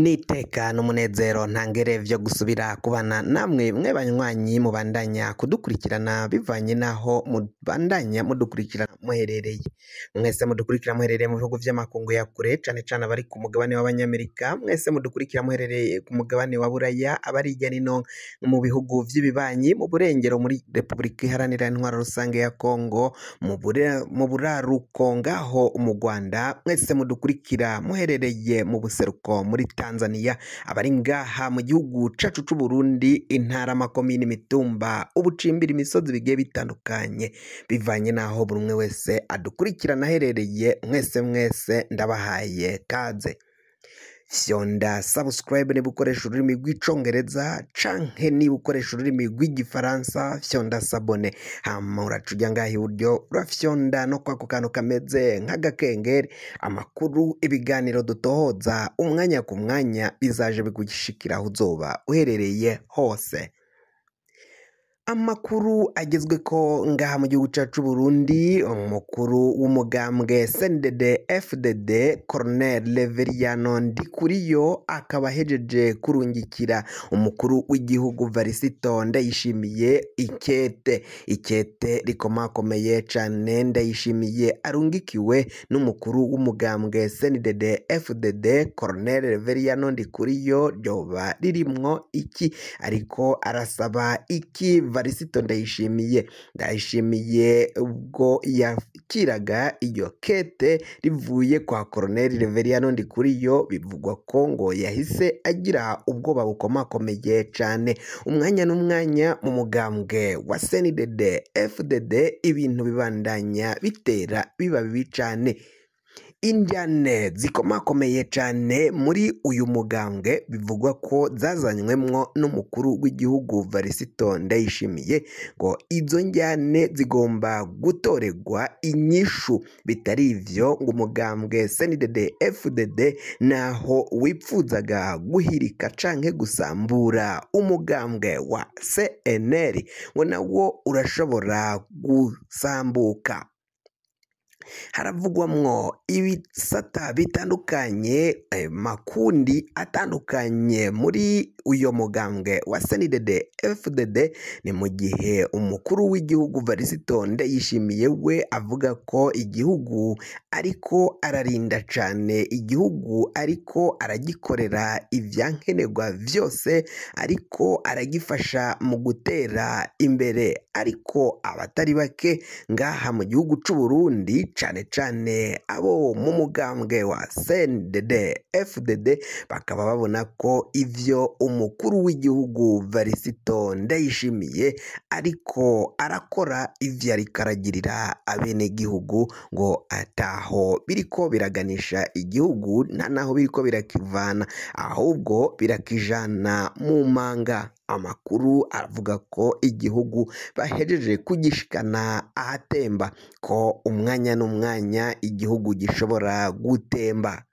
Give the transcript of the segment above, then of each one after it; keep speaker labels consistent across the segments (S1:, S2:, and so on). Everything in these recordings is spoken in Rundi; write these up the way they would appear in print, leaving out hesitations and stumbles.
S1: N'iteka n'umunezero ntangere vyo gusubira kubana namwe mwe banywanyi mubandanya kudukurikirana bivanye naho mubandanya mudukurikirana muherereye. Mwese mudukurikira muherereye mu bihugu vy'amakungu ya kure, cane cane abari ku mugabane w'abanyamerika, mwese mudukurikira muherereye ku mugabane wa Buraya, abari hirya no hino mu bihugu vy'ibibanyi, mu burengero muri Repubulika Iharanira Intwaro Rusange ya Kongo, mu buraruko ngaho mu Rwanda, mwese mudukurikira muherereye mu buseruko muri Tanzania, abari ngaha mu gihugu cacu c'Uburundi, intara, amakomine, imitumba, ubucimbiri, imisozi bigiye bitandukanye, bivanye naho buri umwe wese adukurikirana aherereye, mwese mwese ndabahaye kaze. Fyonda subscribe niba ukoresha ururimi rw'icongereza canke niba ukoresha ururimi rw'igifaransa, fyonda s'abonner, hama uraca uja ngaha iburyo urafyonda no kwako kantu kameze nk'agakengeri. Amakuru, ibiganiro dutohoza umwanya ku mwanya bizaje bigushikira aho uzoba uherereye hose. Amakuru agezweko ngaha mu gihugu cacu c'Uburundi, umukuru w'umugambwe CNDD FDD Colonel Reveriyano Ndikuriyo akaba ahejeje kurungikira umukuru w'igihugu Varisito Ndayishimiye ikete, ikete rikomakomeye cane Ndayishimiye arungikiwe n'umukuru w'umugambwe CNDD FDD Colonel Reveriyano Ndikuriyo, ryoba ririmwo iki? Ariko arasaba iki Varisito Ndayishimiye? Ndayishimiye ubwo yakiraga iryo kete rivuye kwa Colonel Reveriyano Ndikuriyo, bivugwa ko ngo yahise agira ubwoba bukomakomeye cane. Umwanya n'umwanya mu mugambwe wa CNDD FDD ibintu bibandanya bitera biba bibi cane. Indyane zikomakomeye cane muri uyu mugambwe bivugwa ko zazanywemwo n'umukuru w'igihugu Varisito Ndayishimiye, ngo izo njyane zigomba gutorerwa inyishu, bitari ivyo ngo umugambwe CNDD FDD naho wipfuzaga guhirika canke gusambura umugambwe wa CNL, ngo nawo urashobora gusambuka. Haravugwamwo ibisata bitandukanye, makundi atandukanye muri uyo mugambwe wa CNDD FDD. Ni mu gihe umukuru w'igihugu Varisito Ndayishimiye we avuga ko igihugu ariko ararinda cane, igihugu ariko aragikorera ivyankenerwa vyose, ariko aragifasha mu gutera imbere. Ariko abatari bake ngaha mu gihugu c'Uburundi, cane cane abo mu mugambwe wa CNDD FDD, bakaba babona ko ivyo umukuru w'igihugu Varisito Ndayishimiye ariko arakora, ivyo ariko aragirira abenegihugu, ngo ataho biriko biraganisha igihugu, nta naho biriko birakivana, ahubwo birakijana mu manga. Amakuru avuga ko igihugu bahejeje kugishikana ahatemba, ko umwanya n'umwanya igihugu gishobora gutemba.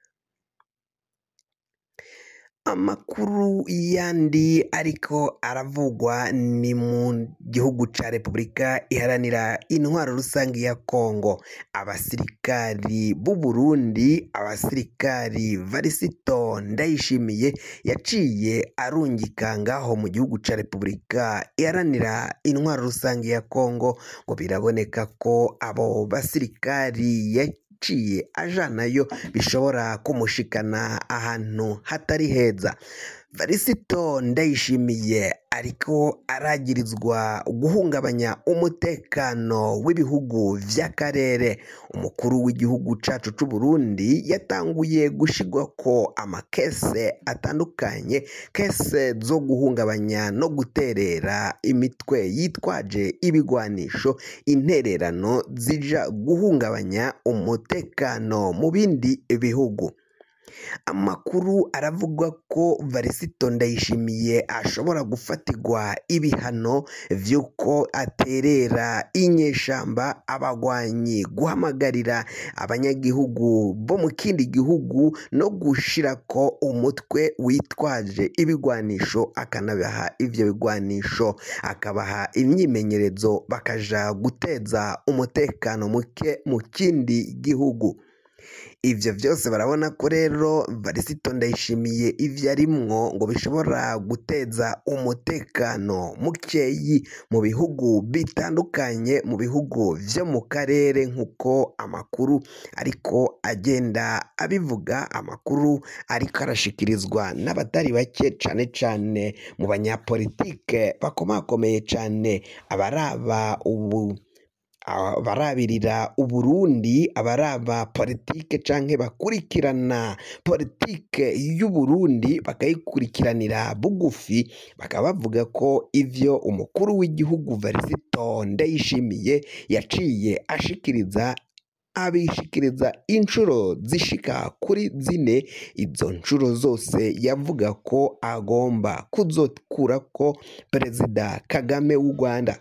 S1: Amakuru yandi ariko aravugwa ni mu gihugu ca Repubulika Iharanira Intwaro Rusange ya Kongo. Abasirikari b'u Burundi, abasirikari Varisito Ndayishimiye yaciye arungika ngaho mu gihugu ca Repubulika Iharanira Intwaro Rusange ya Kongo, ngo biraboneka ko abo basirikari yaciye ajanayo bishobora kumushikana ahantu hatari heza. Varisito Ndayishimiye ariko aragirizwa guhungabanya umutekano w'ibihugu vy'akarere. Umukuru w'igihugu cacu c'Uburundi yatanguye gushigwako amakese atandukanye, kese zo guhungabanya no guterera imitwe yitwaje ibigwanisho, intererano zija guhungabanya umutekano mu bindi bihugu. Amakuru aravuga ko Varisito Ndayishimiye ashobora gufatirwa ibihano vy'uko aterera inyeshamba, abagwanyi, guhamagarira abanyagihugu bo mu kindi gihugu no gushirako umutwe witwaje ibigwanisho, akanabaha ivyo bigwanisho, akabaha imyimenyerezo, bakaja guteza umutekano muke mu kindi gihugu. Ivyo vyose barabona ko rero Varisito Ndayishimiye ivyo arimwo ngo bishobora guteza umutekano mukeyi mu bihugu bitandukanye, mu bihugu vyo mu karere, nk'uko amakuru ariko agenda abivuga, amakuru ariko arashikirizwa n'abatari bake, cane cane mu banyapolitike bakomakomeye cane, abaraba ubu abarabirira Uburundi, abaraba politike canke bakurikirana politike y'Uburundi bakayikurikiranira bugufi, bakaba bavuga ko ivyo umukuru w'igihugu Varisito Ndayishimiye yaciye ashikiriza, abishikiriza incuro zishika kuri zine. Izo ncuro zose yavuga ko agomba kuzokurako Perezida Kagame w'u Rwanda.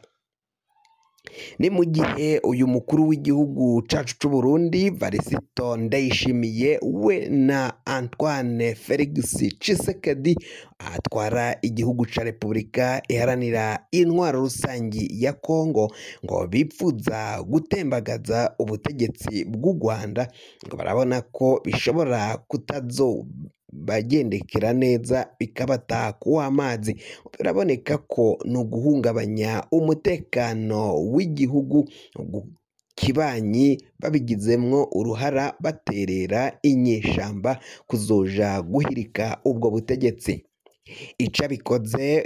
S1: Ni mu gihe uyu mukuru w'igihugu cacu c'Uburundi Varisito Ndayishimiye we na Antoine Felix Tshisekedi atwara igihugu ca Repubulika Iharanira Intwaro Rusangi ya Kongo ngo bipfuza gutembagaza ubutegetsi bw'u Rwanda, ngo barabona ko bishobora kutazobagendekera neza bikabata kuw'amazi. Biraboneka ko ni uguhungabanya umutekano w'igihugu kibanyi babigizemwo uruhara, baterera inyeshamba kuzoja guhirika ubwo butegetsi. Ico abikoze,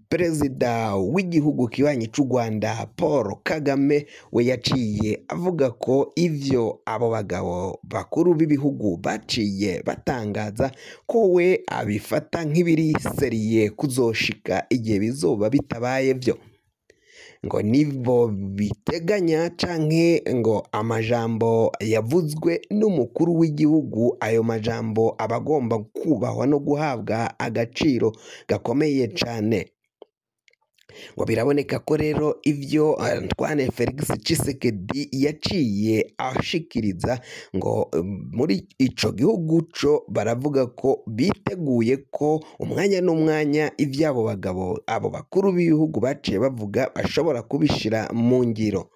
S1: perezida w'igihugu kibanyi c'u Rwanda Paul Kagame we yaciye avuga ko ivyo abo bagabo bakuru b'ibihugu baciye batangaza ko we abifata nk'ibiriseriye kuzoshika igihe bizoba bitabaye vyo, ngo nibo biteganya canke ngo amajambo yavuzwe n'umukuru w'igihugu, ayo majambo aba agomba kubahwa no guhabwa agaciro gakomeye cane. Ngo biraboneka ko rero ivyo Antoine Felix Tshisekedi yaciye ashikiriza ngo muri ico gihugu co baravuga ko biteguye ko umwanya n'umwanya ivy'abo bagabo, abo bakuru b'ibihugu baciye bavuga, bashobora kubishira mu ngiro.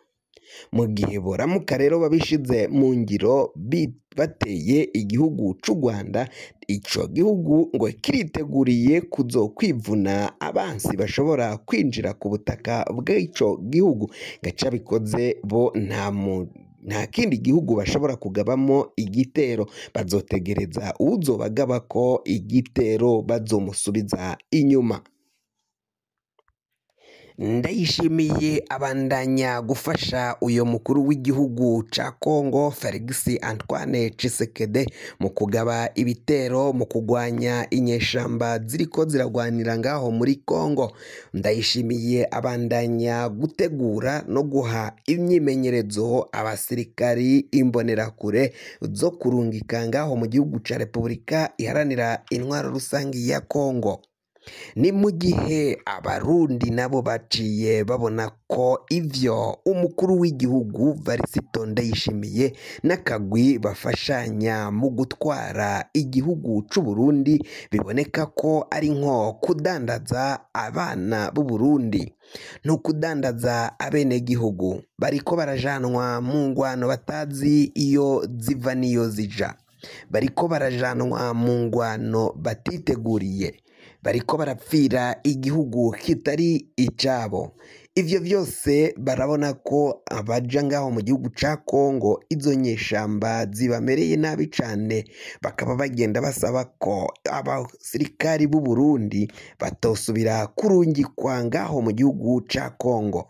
S1: Mu gihe boramuka rero babishize mu ngiro bateye igihugu c'u Rwanda, ico gihugu ngo kiriteguriye kuzokwivuna abansi bashobora kwinjira ku butaka bw'ico gihugu. Gaca bikoze bo nta kindi gihugu bashobora kugabamo igitero, bazotegereza uwuzobagabako igitero bazomusubiza inyuma. Ndayishimiye abandanya gufasha uyo mukuru w'igihugu ca Kongo Felix Antoine Tshisekedi mu kugaba ibitero mu kugwanya inyeshamba ziriko ziragwanira ngaho muri Kongo. Ndayishimiye abandanya gutegura no guha imyimenyerezo abasirikari imbonerakure zo kurungika ngaho mu gihugu ca Repubulika Iharanira Intwaro Rusangi ya Kongo. Ni mu gihe abarundi nabo baciye babona ko ivyo umukuru w'igihugu Varisito Ndayishimiye n'akagwi bafashanya mu gutwara igihugu c'Uburundi biboneka ko ari nko kudandaza abana b'Uburundi, ni ukudandaza abenegihugu bariko barajanwa mu ngwano batazi iyo ziva n'iyo zija, bariko barajanwa mu ngwano batiteguriye, bariko barapfira igihugu kitari icabo. Ivyo vyose barabona ko abaja ngaho mu gihugu ca Kongo izo nyeshamba zibamereye nabi cane, bakaba bagenda basaba ko abasirikari b'u Burundi batosubira kurungikwa ngaho mu gihugu ca Kongo.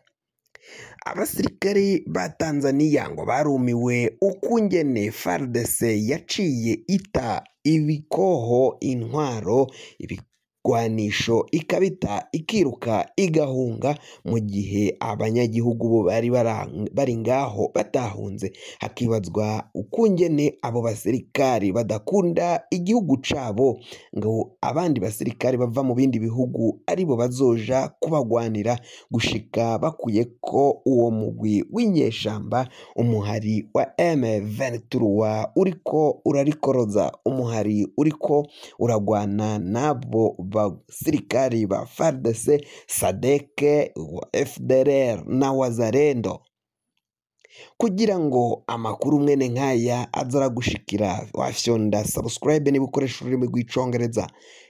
S1: Abasirikari ba Tanzania ngo barumiwe ukungene FARDC yaciye ita ibikoho, intwaro, ibigwanisho ikabita ikiruka igahunga, mu gihe abanyagihugu bo bari bari ngaho batahunze. Hakibazwa ukungene abo basirikari badakunda igihugu cabo ngo abandi basirikari bava mu bindi bihugu aribo bazoja kubagwanira gushika bakuyeko uwo mugwi w'inyeshamba, umuhari wa M23 uriko urarikoroza, umuhari uriko uragwana n'abo basirikari ba FARDC, SADC, FDLR na Wazalendo. Kugira ngo amakuru mwene nkaya aze aragushikira, wafyonda subscribe niba ukoresha ururimi rw'icongereza,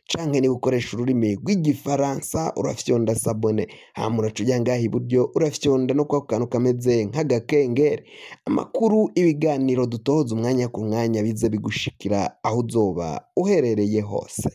S1: canke niba ukoresha ururimi rw'igifaransa urafyonda s'abonner, hama uraca uja ngaha iburyo urafyonda no kwako kantu kameze nk'agakengeri. Amakuru, ibiganiro dutoza umwanya ku mwanya bize bigushikira aho uzoba uherereye hose.